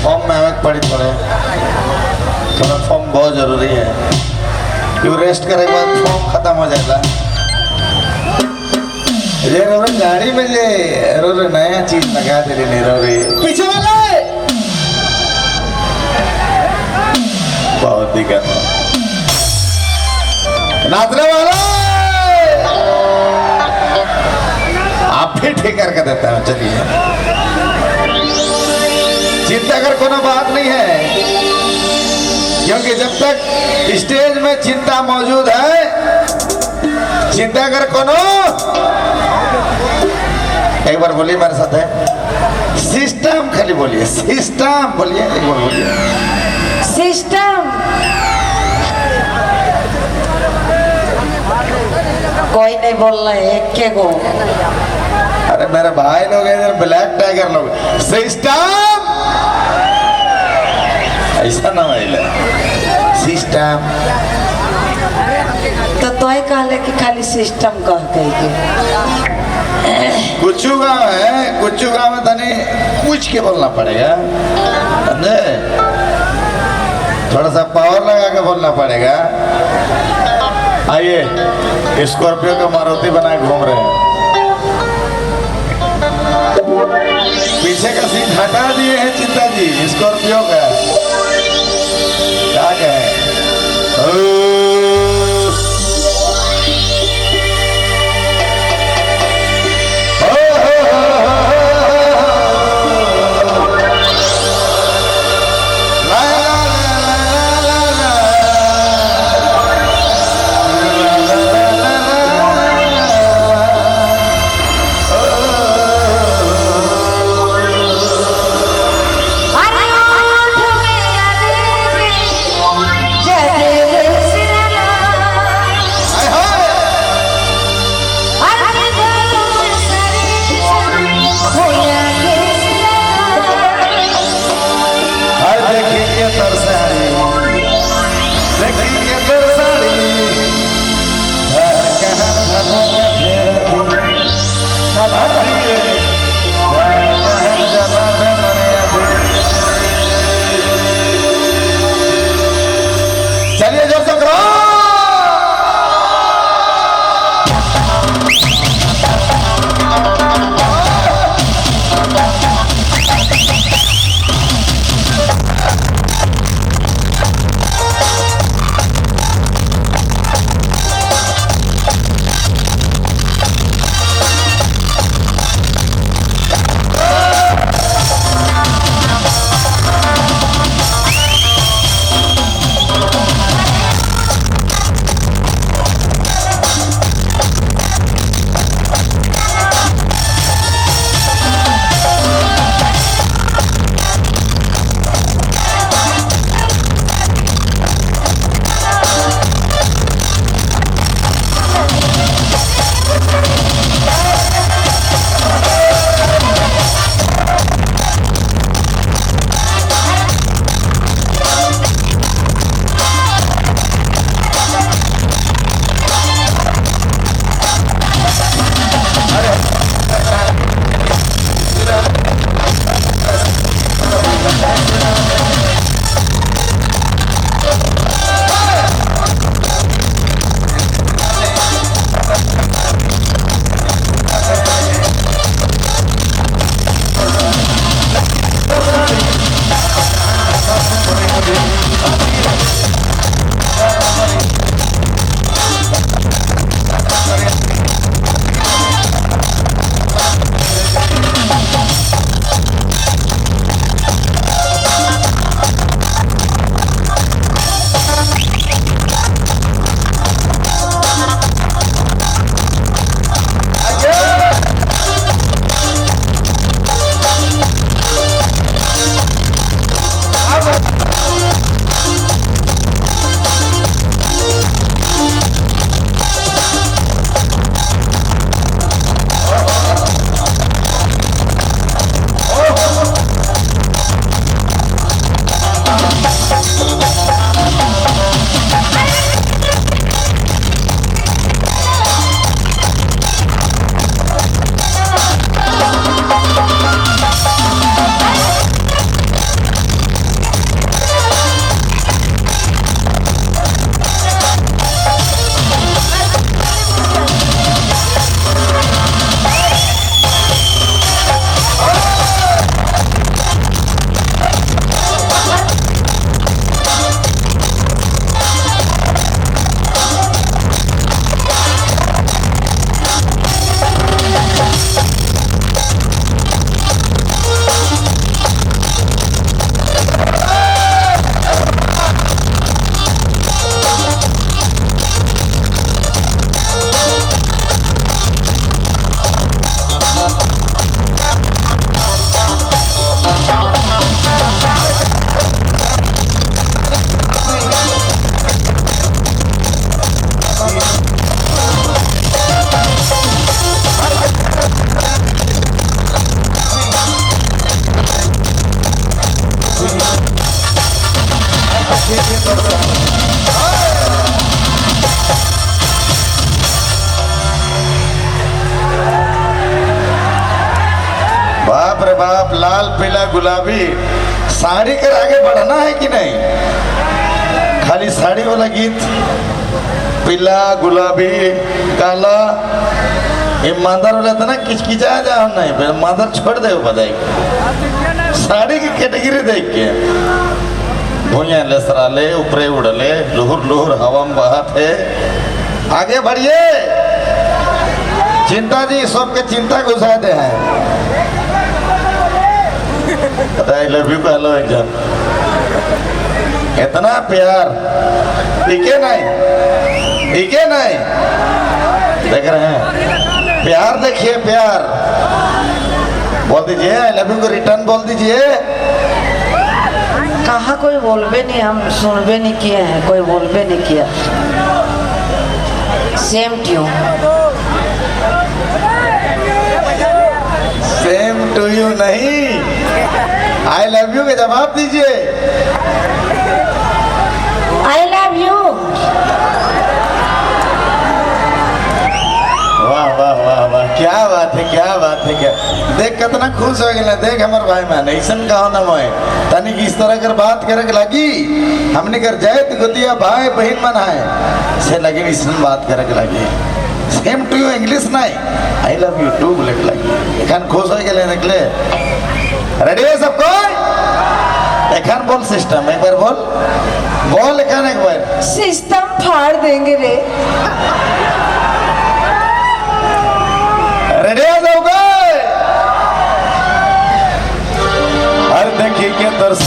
फॉर्म में आवे पड़ी थोड़े थोड़ा। फॉर्म बहुत जरूरी है क्यों, रेस्ट करे के बाद फॉर्म खत्म हो जाएगा। ये रो गाड़ी में ये रो रो नया चीज लगा दे रही रो रे पीछे वाले, बहुत दिक्कत है। नाचने वाले, आप भी ठीक करके देता है। चलिए, चिंता कर कोनो बात नहीं है, क्योंकि जब तक स्टेज में चिंता मौजूद है, चिंता कर कोनो। एक बार बोलिए मेरे साथ है, सिस्टम खाली बोलिए, सिस्टम बोलिए, एक बार बोलिए। सिस्टम। कोई नहीं बोल रहा है, एक के गो। अरे मेरे भाई लोग हैं इधर, ब्लैक टाइगर लोग, सिस्टम ऐसा ना भाई, सिस्टम। तो तोय कहले कि खाली सिस्टम कह के। कुछ गाँव है, कुछ गाँव में तनी पूछ के बोलना पड़ेगा, समझे? थोड़ा सा पावर लगा के बोलना पड़ेगा। आइए, स्कॉर्पियो का मारुति बनाए घूम रहे हैं, पीछे का सीट हटा दिए हैं चिंता जी स्कॉर्पियो का। क्या कहें? ला ला ला ला ला ला ला ला ला। अरे ओ बाप रे बाप, लाल पीला गुलाबी साड़ी कर आगे बढ़ना है कि नहीं? खाली साड़ी वाला गीत, पीला गुलाबी काला, ये मांदर वाला तो ना किचकिचा जा नहीं, फिर मांदर छोड़ दे बताई साड़ी की कैटेगरी देख के। भुइया लसराले, ऊपरे उड़ले, लुहुर लुहुर हवा में बहत है। आगे बढ़िए। चिंता जी सबके चिंता घुसा दे हैं। I love you कहलो एक जन। इतना प्यार ठीक है नहीं? ठीक है नहीं? देख रहे हैं प्यार, देखिए प्यार। बोल दीजिए, I love you को रिटर्न बोल दीजिए। कहाँ कोई बोलबे नहीं, हम सुनबे नहीं किए हैं, कोई बोलबे नहीं किया। Same to you. Same to you नहीं, I love you के जवाब दीजिए। I love you. वाह वाह वाह वाह, क्या बात है, क्या बात है। क्या देख कितना खुश हो गया देख हमार भाई मान। ऐसा कहो ना मोए तनिक इस तरह कर बात करे के लगी। हमने कर जाए गोतिया भाई बहन मन है से लगे इस बात करे के लगी। सेम टू you English नहीं, I love you to बोले के लगी। एखान खुश हो गए निकले। रेडी है सबको? एखान बोल सिस्टम एक बार बोल, बोल एखान एक बार। सिस्टम फाड़ देंगे रे। रेडी हो जाओगे? अरे देखिए के तरस